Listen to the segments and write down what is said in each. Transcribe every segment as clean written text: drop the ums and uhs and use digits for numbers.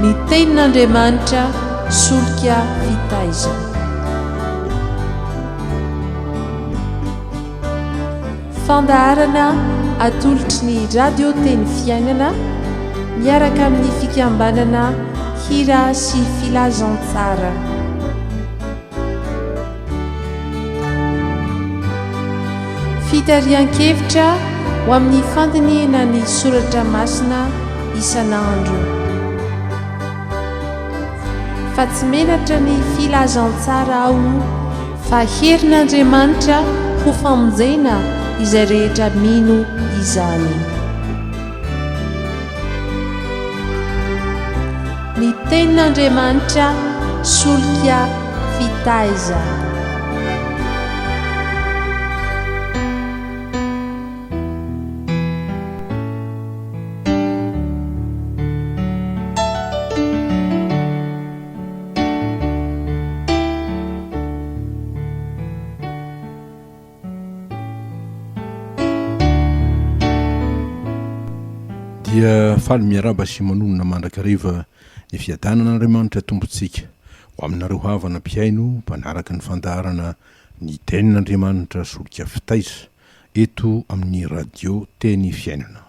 Ny Tenin'Andriamanitra solika fitaizana. Fandaharana atolotry ny Radio Teny Fiainana miaraka amin'ny fikambanana Hira sy Filazantsara. Fitarihan-kevitra ho amin'ny fandinihina ny soratra masina isan'andro. Fa tsy menatra ny filazantsara aho fa herin'Andriamanitra ho famonjena izay rehetra mino izany. Ny Tenin'Andriamanitra solika fitaizana. Dia faly miarahaba sy manonona mandrakariva ny fiadanan'Andriamanitra Tompontsika ho aminareo havana mpihaino mpanaraka ny fandaharana ny Tenin'Andriamanitra solika fitaiza eto amin'ny Radio Teny Fiainana.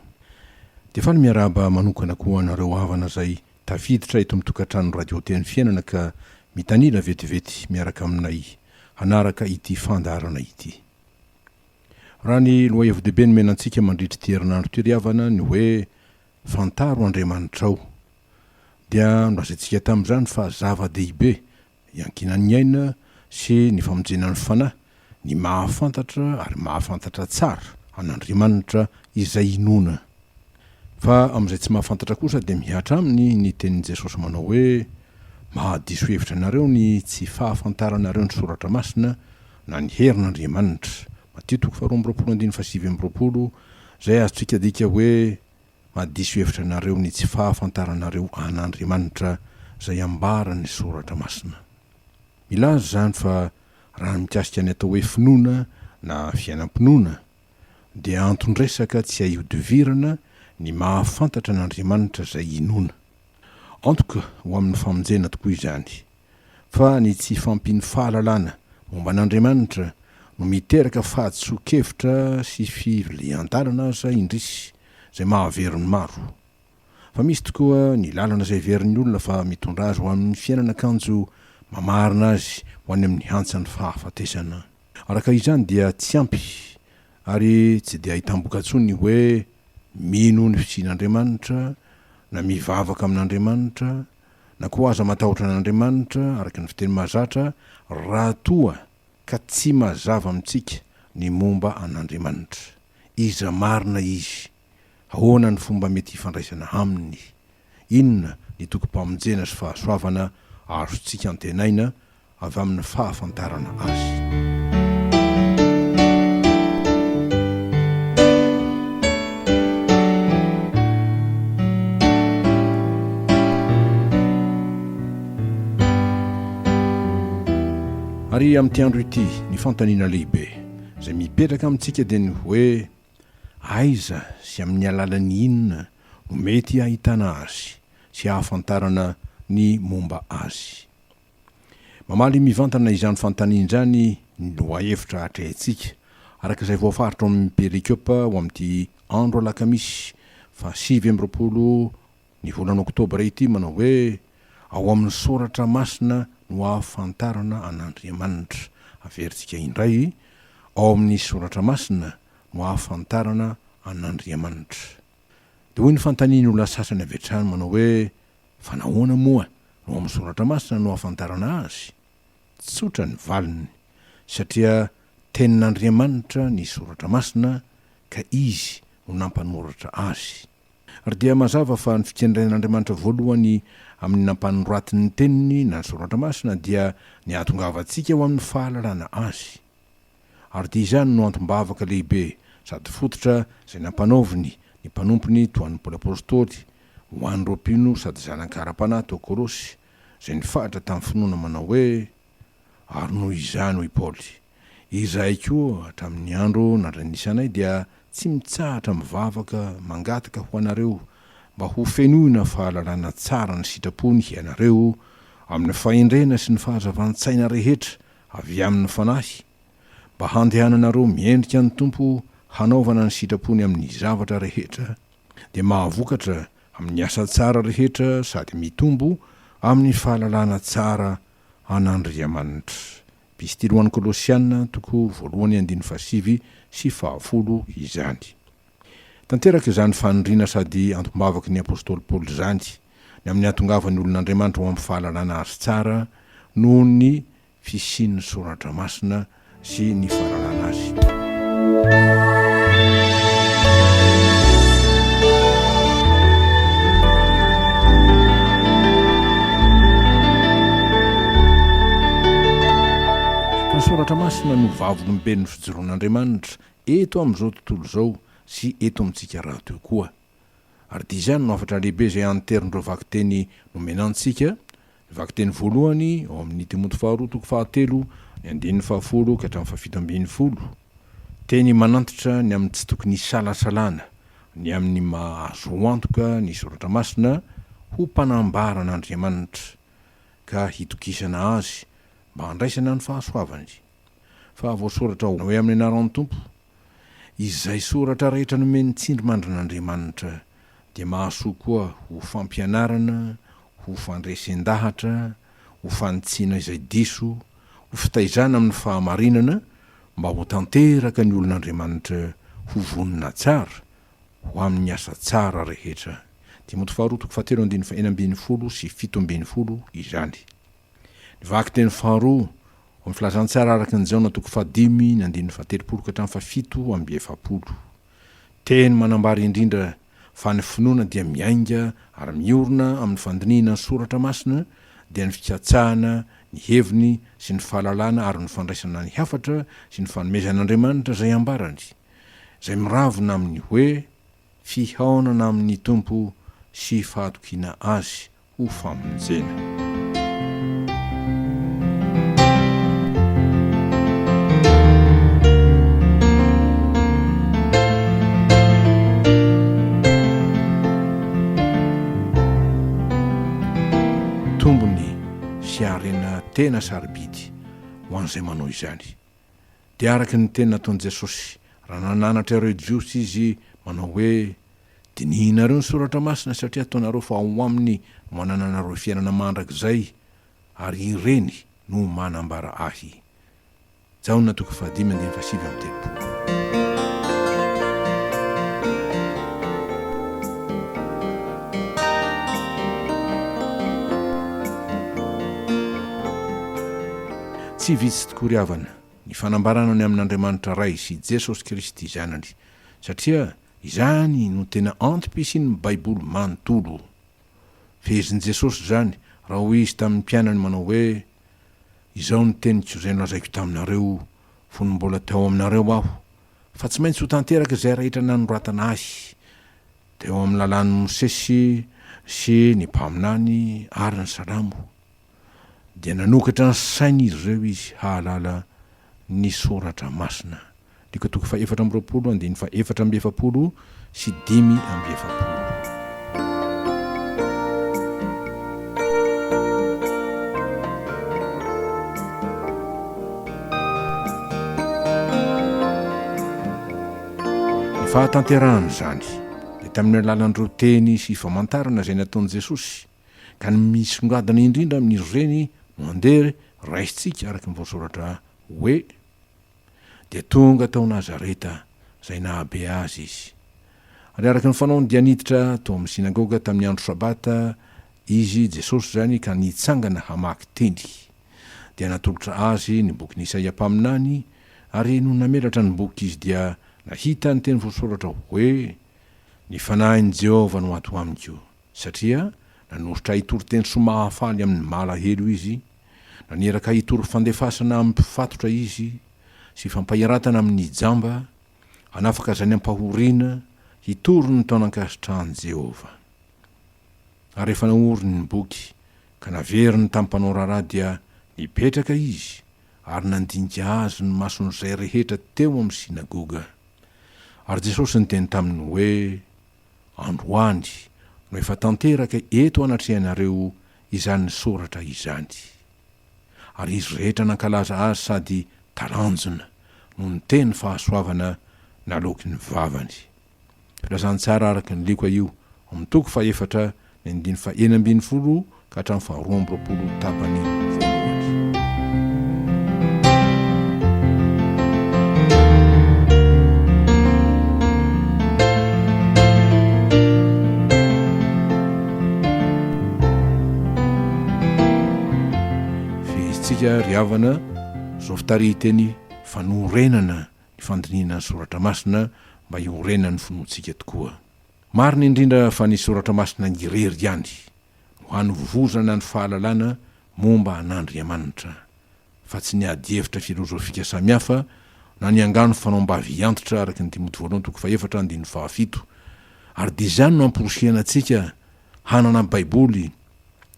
Dia faly miarahaba manokana koa anareo havana izay tafiditra eto amin'ny tokantrano Radio Teny Fiainana ka mitanila vetivety miaraka aminay hanaraka ity fandaharana ity. Raha ny lohahevi-dehibe nomena antsika mandritra ity herinandro ity ry havana ny hoe Fantaro Andriamanitrao dia nolazaintsika tamin'izany fa zava-dehibe iankinan'ny aina sy ny famonjena ny fanahy ny mahafantatra ary mahafantatra tsara an'Andriamanitra izay inoana. Fa amin'izay tsy mahafantatra kosa dia mihatra aminy ny tenin'i Jesosy manao hoe, Mahadiso hevitra anareo ny tsy fahafantaranareo ny Soratra Masina na ny herin'Andriamanitra. Matio toko faharoa amby roapolo andininy fahasivy amby roapolo, izay azontsika adika hoe, Mahadiso hevitra anareo ny tsy fahafantaranareo an'Andriamanitra izay ambaran'ny Soratra Masina. Milaza izany fa raha ny mikasika ny atao hoe finoana na fiainam-pinoana dia anton-dresaka tsy hay ihodivirana ny mahafantatra an'Andriamanitra izay inoana. Antoka ho amin'ny famonjena tokoa izany. Fa ny tsy fahampian'ny fahalalana momba an'Andriamanitra no miteraka fahadisoan-kevitra sy fivilian-dalana aza indrisy izay mahavery ny maro. Fa misy tokoa ny lalana izay heverin'ny olona fa mitondra azy ho amin'ny fiainana kanjo mamarina azy ho any amin'ny hantsan'ny fahafatesana. Araka izany dia tsy ampy ary tsy dia ahitam-boka-tsoa ny hoe mino ny fisian'Andriamanitra na mivavaka amin'Andriamanitra na koa aza matahotra an'Andriamanitra araka ny fiteny mahazatra raha toa ka tsy mazava amintsika ny momba an'Andriamanitra. Iza marina Izy? Ahoana ny fomba mety hifandraisana Aminy? Inona ny tokim-pamonjena sy fahasoavana azontsika antenaina avy amin'ny fahafantarana Azy? Ary amin'ity andro ity, ny fanontaniana lehibe izay mipetraka amintsika dia ny hoe, Aiza sy amin'ny alalan'ny inona no mety hahitana azy sy hahafantarana ny momba azy? Mamaly mivantana izany fanontaniana izany ny lohahevitra atrehintsika, araka izay voafaritra ao amin'ny perikopa ho amin'ity andro alakamisy faha 29 ny volana oktobra ity manao hoe, Ao amin'ny Soratra Masina no ahafantarana an'Andriamanitra. Averintsika indray, Ao amin'ny Soratra Masina no ahafantarana an'Andriamanitra. Dia hoy ny fanontanian'ny olona sasany avy hatrany manao hoe, Fa nahoana moa no ao amin'ny Soratra Masina no ahafantarana Azy? Tsotra ny valiny, satria Tenin'Andriamanitra ny Soratra Masina ka Izy no nampanoratra azy. Ary dia mazava fa ny fikendren'Andriamanitra voalohany amin'ny nampanoratiny ny Teniny na ny Soratra Masina dia ny hahatongavantsika ho amin'ny fahalalana Azy. Ary dia izany no antom-bavaka lehibe sady fototra izay nampanaoviny ny mpanompony toa an'i Paoly Apostoly ho an'ireo mpino sady zanaka ara-panahy tao Kolosy izay nifahatra tamin'ny finoana manao hoe, Ary noho izany, hoy Paoly, izahay koa hatramin'ny andro nandrenisanay dia tsy mitsahatra mivavaka mangataka ho anareo mba ho fenoina fahalalana tsara ny sitrapony hianareo amin'ny fahendrena sy ny fahazavan-tsaina rehetra avy amin'ny Fanahy, mba handehananareo miendrika ny Tompo hanaovana ny sitrapony amin'ny zavatra rehetra, dia mahavokatra amin'ny asa tsara rehetra sady mitombo amin'ny fahalalana tsara an'Andriamanitra. Epistily ho an'ny Kolosiana, toko voalohany andininy fahasivy sy fahafolo izany. Tanteraka izany faniriana sady antom-bavaky ny apostoly Paoly izany, ny amin'ny hahatongavan'ny olon'Andriamanitra ho amin'ny fahalalana azy tsara noho ny fisian'ny Soratra Masina sy ny fahalalana azy. Fa ny Soratra Masina no vavolombelon'ny fijoroan'Andriamanitra eto amin'izao tontolo izao sy eto amintsika rahateo koa. Ary dia izany no hafatra lehibe izay anterin'ireo vakiteny nomena antsika, ny vakiteny voalohany ao amin'ny Timoty faharoa toko fahatelo, ny andininy fahafolo ka hatramin'ny fahafito ambinifolo, teny manantitra ny amin'ny tsy tokony hisalasalana ny amin'ny maha azo antoka ny Soratra Masina ho mpanambara an'Andriamanitra, ka hitokisana Azy mba handraisana ny fahasoavany. Fa voasoratra hoe amin'ny anaran'ny Tompo, Izay soratra rehetra nomen'ny tsindrimandrin'Andriamanitra dia mahasoa koa ho fampianarana, ho fandresen-dahatra, ho fanitsiana izay diso, ho fitaizana amin'ny fahamarinana, mba ho tanteraka ny olon'Andriamanitra ho vonona tsara ho amin'ny asa tsara rehetra. Timoty faharoa toko fahatelo andininy fahenina ambinifolo sy 17 izany. Ny vakiteny faharoa ao amin'ny Filazantsara araka an'i Jaona toko fahadimy ny andininy fahatelopolo ka hatramin'ny fahafito amby efapolo. Teny manambara indrindra fa ny finoana dia miainga ary miorina amin'ny fandinihina ny Soratra Masina dia ny fikatsahana ny heviny sy ny fahalalana ary ny fandraisana ny hafatra sy ny fanomezan'Andriamanitra izay ambarany, izay miravona amin'ny hoe fihaonana amin'ny Tompo sy fahatokiana Azy ho famonjena. Tombony sy harena tena sarobidy ho an'izay manao izany. Dia araka ny teny nataon'i Jesosy raha nananatra ireo Jiosy Izy manao hoe, Dinihinareo ny Soratra Masina satria ataonareo fa ao aminy no anananareo fiainana mandrakizay ary ireny no manambara Ahy. Jaona toko fahadimy andininy fahasivy amby telopolo. Tsy vitsy tokoa ry havana ny fanambarana ny amin'Andriamanitra Ray sy Jesosy Kristy Zanany satria Izany no tena antom-pisian'ny Baiboly manontolo. Fehezin'i Jesosy izany raha hoy Izy tamin'ny mpianany manao hoe, Izao no teniko izay nolazaiko taminareo fony mbola teo aminareo Aho, fa tsy maintsy ho tanteraka izay rehetra nanoratana Ahy teo amin'ny lalàn'i Mosesy sy ny mpaminany ary ny Salamo. Dia nanokatra ny sain'izy ireo Izy hahalala ny Soratra Masina. Lioka toko faha-24 andininy faha-44 sy 45. Ny fahatanterahan'izany dia tamin'ny alalan'ireo teny sy famantarana izay nataon'i Jesosy, ka ny misongadina indrindra amin'izy ireny no andeha raisintsika araka ny voasoratra hoe, Dia tonga tao Nazareta, izay nahabe azy, izy. Ary araka ny fanaony dia niditra tao amin'ny synagoga tamin'ny andro Sabata izy, Jesosy izany, ka nitsangana hamaky teny. Dia natolotra azy ny bokin'i Isaia mpaminany, ary nony namelatra ny boky izy dia nahita ny teny voasoratra hoe, Ny Fanahin'i Jehovah no ato amiko, satria nanositra ahy hitory teny soa mahafaly amin'ny malahelo izy, Naniraka hitory fandefasana amin'ny mpifatotra izy, sy fampahiratana amin'ny jamba, hanafaka izay nampahoriana, hitory ny taona ankasitrahan'i Jehovah. Ary rehefa naoriny ny boky, ka naveriny tamin'ny mpanao raharaha, dia nipetraka izy, ary nandinika azy ny mason'izay rehetra teo amin'ny synagoga. Ary Jesosy niteny taminy hoe, Androany. no efa tanteraka eto anatrehanareo izany soratra izany. Ary izy rehetra nankalaza azy sady talanjona noho ny teny fahasoavana naloaky ny vavany. Filazantsara araka ny Lioka io, ao amin'ny toko fahefatra, ny andininy fahenina 16 ka hatramin'ny faharoa amby 20 tapany voalohany. Fehezintsika ry havana izao fitarihiteny fanorenana ny fandinihana ny Soratra Masina mba hiorenan'ny finoantsika tokoa. Marina indrindra fa ny Soratra Masina irery ihany no hanovozana ny fahalalana momba an'Andriamanitra, fa tsy ny adihevitra filozofika samihafa na ny angano fanaom-bavy antitra araka ny Timoty voalohany toko fahefatra andininy fahafito. Ary dia izany no amporisihana antsika hanana Baiboly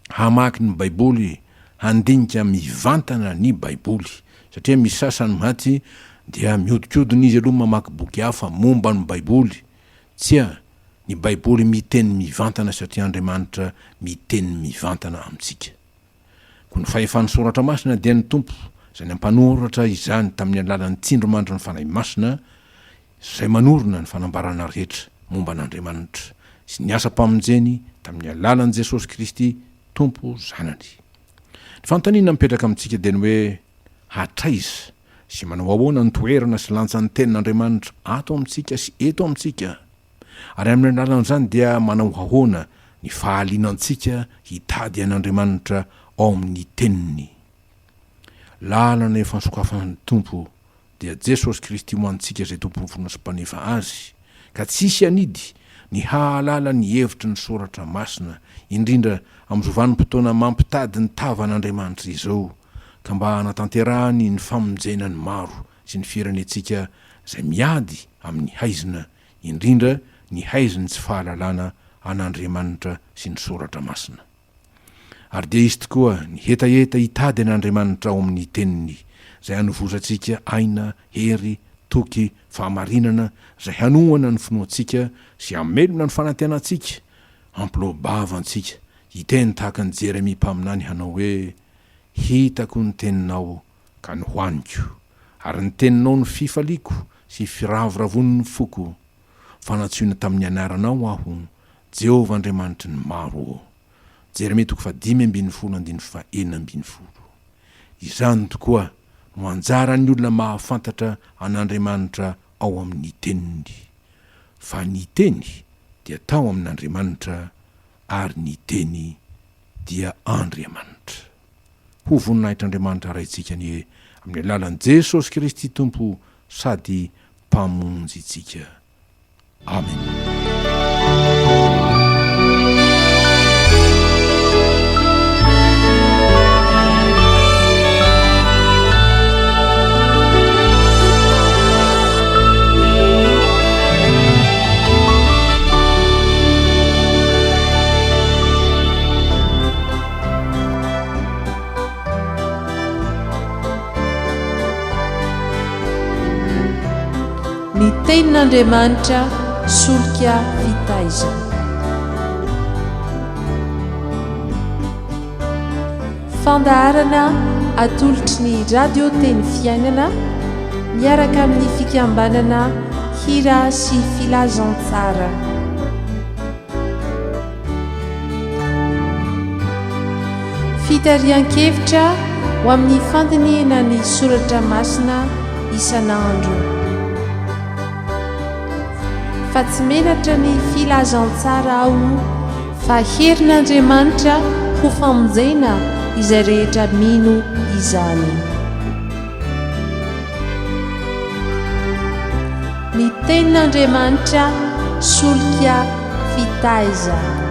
hamaky ny Baiboly, handinika mivantana ny Baiboly. Satria misy sasany maty dia mihodinkodina izy aloha mamaky boky hafa momba ny Baiboly. Tsia, ny Baiboly miteny mivantana satria Andriamanitra miteny mivantana amintsika. Koa ny fahefan'ny Soratra Masina dia ny Tompo izay nampanoratra izany tamin'ny alalan'ny tsindrimandrin'ny Fanahy Masina izay manorina ny fanambarana rehetra momba an'Andriamanitra sy ny asam-pamonjeny tamin'ny alalan'i Jesosy Kristy Tompo Zanany. Ny fanontaniana mipetraka amintsika dia ny hoe, Hatraiza sy manao ahoana ny toerana sy lanjan'ny Tenin'Andriamanitra ato amintsika sy eto amintsika? Ary amin'ny alalan'izany dia manao ahoana ny fahalianantsika hitady an'Andriamanitra ao amin'ny Teniny? Lalana efa nosokafan'ny Tompo dia Jesosy Kristy ho antsika izay Tompon'ny finoana sy Mpanefa azy, ka tsy hisy anidy ny hahalala ny hevitry ny Soratra Masina, indrindra amin'izao vanim-potoana mampitady ny tavan'Andriamanitra izao, ka mba hanatanterahany ny famonjena ny maro sy ny firenentsika izay miady amin'ny haizina, indrindra ny haizin'ny tsy fahalalana an'Andriamanitra sy ny Soratra Masina. Ary dia hisy tokoa ny hetaheta hitady an' Andriamanitra ao amin' ny Teniny, izay hanovozantsika aina, hery, toky, fahamarinana, izay hanohana ny finoantsika sy hamelona ny fanantenantsika, hampiloa-bava antsika hiteny tahaka an'i Jeremia mpaminany hanao hoe, Hitako ny teninao ka nohaniko, ary ny teninao no fifaliako sy firavoravoan'ny foko, fa nantsoina tamin'ny anaranao aho, Jehovah Andriamanitry ny maro ô. Jeremia toko faha-15 andininy faha-16. Izany tokoa no anjaran'ny olona mahafantatra an'Andriamanitra ao amin'ny Teniny. Fa ny Teny dia tao amin'Andriamanitra ary ny Teny dia Andriamanitra. Ho voninahitr'Andriamanitra Raintsika anie amin'ny alalan'i Jesosy Kristy Tompo sady Mpamonjintsika. Amen. Ny Tenin'Andriamanitra solika fitaizana. Fandaharana atolotry ny Radio Teny Fiainana miaraka amin'ny fikambanana Hira sy Filazantsara. Fitarihan-kevitra ho amin'ny fandinihana ny soratra masina isan'andro. Fa tsy menatra ny filazantsara aho fa herin'Andriamanitra ho famonjena izay rehetra mino izany. Ny tenin'Andriamanitra solika fitaizana.